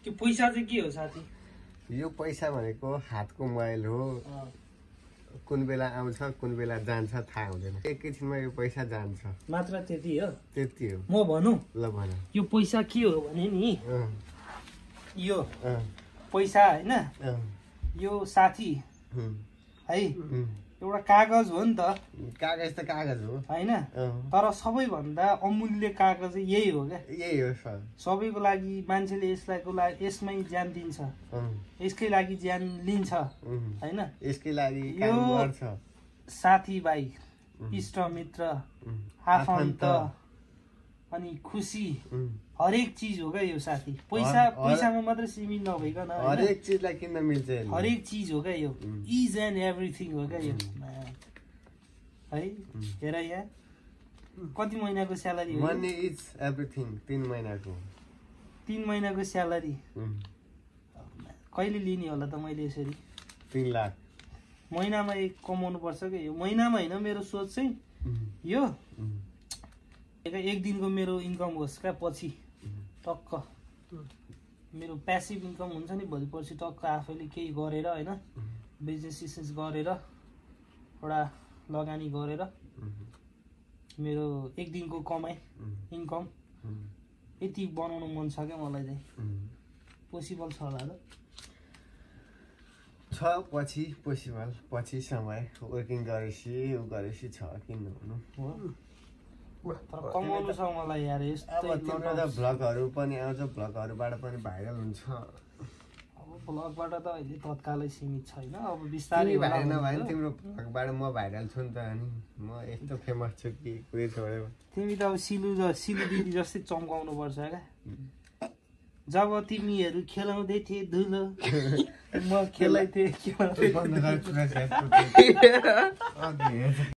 त्यो पैसा चाहिँ के हो साथी? यो पैसा भनेको हातको मोबाइल हो। कुन बेला आउँछ कुन बेला जान्छ थाहा हुँदैन, एकैछिनमा यो पैसा जान्छ मात्र। त्यति हो? त्यति हो। म भनौँ? ल भन। यो पैसा के हो भने नि, यो पैसा होइन, यो साथी है एउटा कागज हो नि त। कागज त कागज हो होइन, तर सबैभन्दा अमूल्य कागज चाहिँ यही हो क्या। यही हो सर। सबैको लागि मान्छेले यसमै ज्यान दिन्छ, यसकै लागि ज्यान लिन्छ होइन। यसकै लागि यो साथीभाइ, इष्टमित्र, आफन्त अनि खुसी हरेक चिज हो क्या यो साथी। पैसामा मात्रै सीमित नभइकन हरेक चिजलाई किन्न मिल्छ, हरेक चिज हो क्या यो। इज एन्ड एभ्रिथिङ हो क्या यो है। हेर यहाँ कति महिनाको स्यालेरी हो? Money is everything. 3 महिनाको। 3 महिनाको स्यालेरी कहिले लिने होला त मैले यसरी? 3 लाख महिनामा कमाउनु पर्छ क्या यो। महिनामा होइन, मेरो सोच चाहिँ यो एक दिनको मेरो इन्कम होस् क्या। पछि टक्क मेरो प्यासिभ इन्कम हुन्छ नि, भोलि पर्सि टक्क आफैले केही गरेर होइन, बिजनेस गरेर एउटा लगानी गरेर मेरो एक दिनको कमाइ इन्कम यति बनाउनु मन छ क्या मलाई चाहिँ। पोसिबल छ होला त? छ पछि पोसिबल, पछि समय वर्किङ गरेपछि छ, किन नहुनु। तर कमाउनु छ मलाई यार यस्तो। भ्लगहरू पनि आउँछ, भ्लगहरूबाट पनि भाइरल हुन्छ। ब्लगबाट त अहिले तत्कालै सीमित छैन, अब बिस्तारै भाइरल नभए नि तिम्रो भ्लगबाट म भाइरल छु नि त। अनि म यस्तो फेमस छु कि कुरै छोड्यो। तिमी त अब सिलु दिदी जस्तै चम्काउनु पर्छ क्या। जब तिमीहरू खेलाउँदै थिए धुलो, म खेलाइ थिएँ।